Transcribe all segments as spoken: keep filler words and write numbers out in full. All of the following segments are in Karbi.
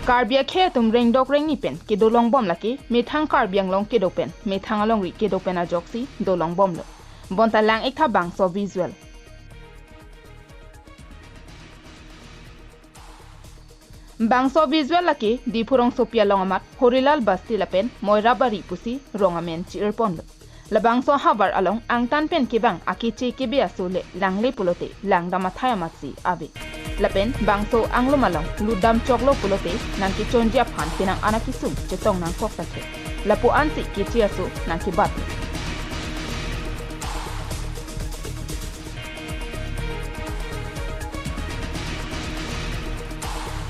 Karbi akhei atum rengdok rengni pen kedolong bom lake methang Karbi Anglong kedo pen methang alongri kedo pen ajoksi dolong bomlo. Bonta lang-ik tha bangso visual. Bangso visual lake Diphu rongsopi along amat Horilal Basti lapen Moirabari pusi rong amen chi-ir ponlo. Labangso ahavar along angtan pen kevang akeche kebe aso le langle pulote langdam athai amatsi ave. Lapen bangso anglum along lutdam choklo pulote nangkechonji aphan penang anak kesung chetong nangkok ta ke. Lapu ansi keche aso nangkebat.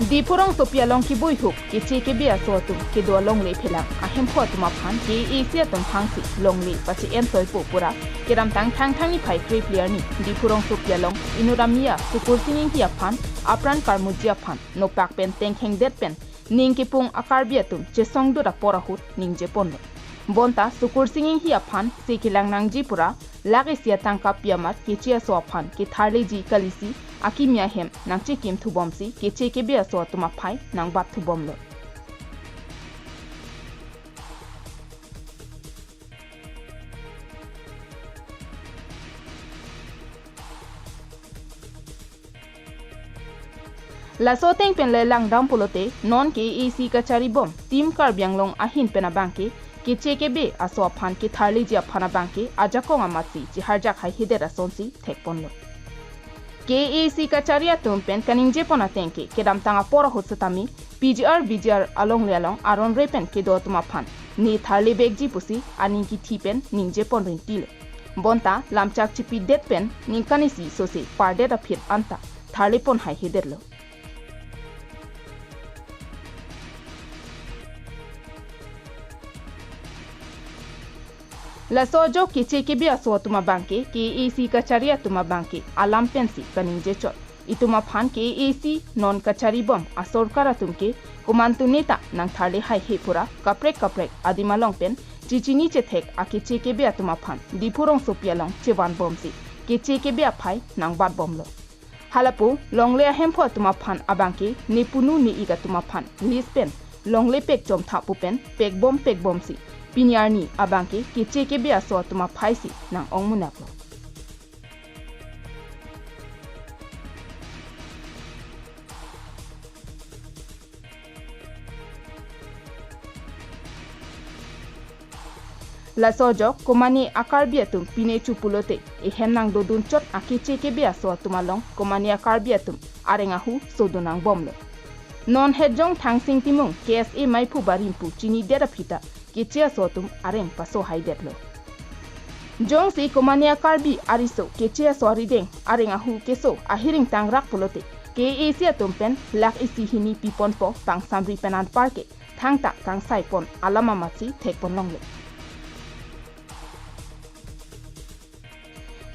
Diphu rongsopi along kebui hup keche kebe aso atum kedo alongle phelang ahemphu atum aphan K A A C atum hangsi longle pache-en toipo pura kedamtang Thangthang niphai krepli arni Diphu rongsopi along inut amia Sukursing Enghi aphan apran karmuji aphan nopak pen tengkheng det pen ning kepung a-Karbi atum chesongdut apor ahut ningje ponlo. Bonta Sukursing Enghi aphan se kelang nangji pura lakh isi atangka pi amat keche aso aphan ketharleji kalisi akimi ahem nangchekim thubomsi keche kebe aso atum aphai nangbat thubomlo. Laso ateng pen le langdam pulote non K A A C kachari bom Team Karbi Anglong ahin pen abangke keche kebe aso aphan ketharleji aphan abangke ajakong amatsi chiharjak haihedet asonsi thekponlo. K A A C kachari atum pen kaningje pon ateng ke kedamtang apor ahut setame P G R V G R alongle along aron re pen kedo atum aphan ne tharle bekji pusi aning kithi pen ningje pon ringtilo. Bonta lamchak chipidet pen ningkan isi sose pardet aphi anta tharle pon haihedetlo. Laso ajok keche kebe aso atum abangke K A A C kachari atum abangke alam pensi kaningje chot. Itum aphan K A A C non kachari bom asorkar atum ke komantu neta nangtharle haihe pura kaprek kaprek adim along pen chechini chethek akeche kebe atum aphan Diphu rongsopi along chevan bomsi keche kebe aphai nangbat bomlo. Halapu longle ahemphu atum aphan abangke ne punu ne ik atum aphan list pen longle pek chomtha pu pen pek bom pek bomsi pini arni abangke keche kebe aso atum aphaisi nang-ong munaklo. Laso ajok komane a-Karbi atum pine chu pulote ehem nangdodun chot akeche kebe aso atum along komane a-Karbi atum areng ahu sodun nangbomlo. Non hetjong Thangsing Timung K S A maiphu barim pu chinidet aphi ta keche aso atum areng paso haidetlo. Jongsi komane a-Karbi ariso keche aso arideng areng ahu keso ahiring tangrak pulote K A A C atum pen lakh isi hini piponpo pangsamri pen anparke thangta kangsai pon alam amatsi thekpon longle.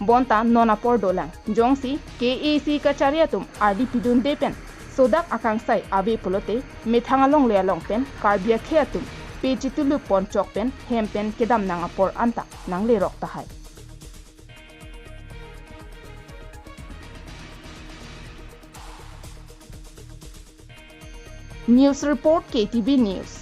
Bonta non apor dolang jongsi K A A C kachari atum ardi pidunde pen sodak akangsai ave pulote methang alongle along pen Karbi akhei atum pe chitulup pon chok pen hem pen kedam nang apor anta nanglerok tahai. News report, K T V News.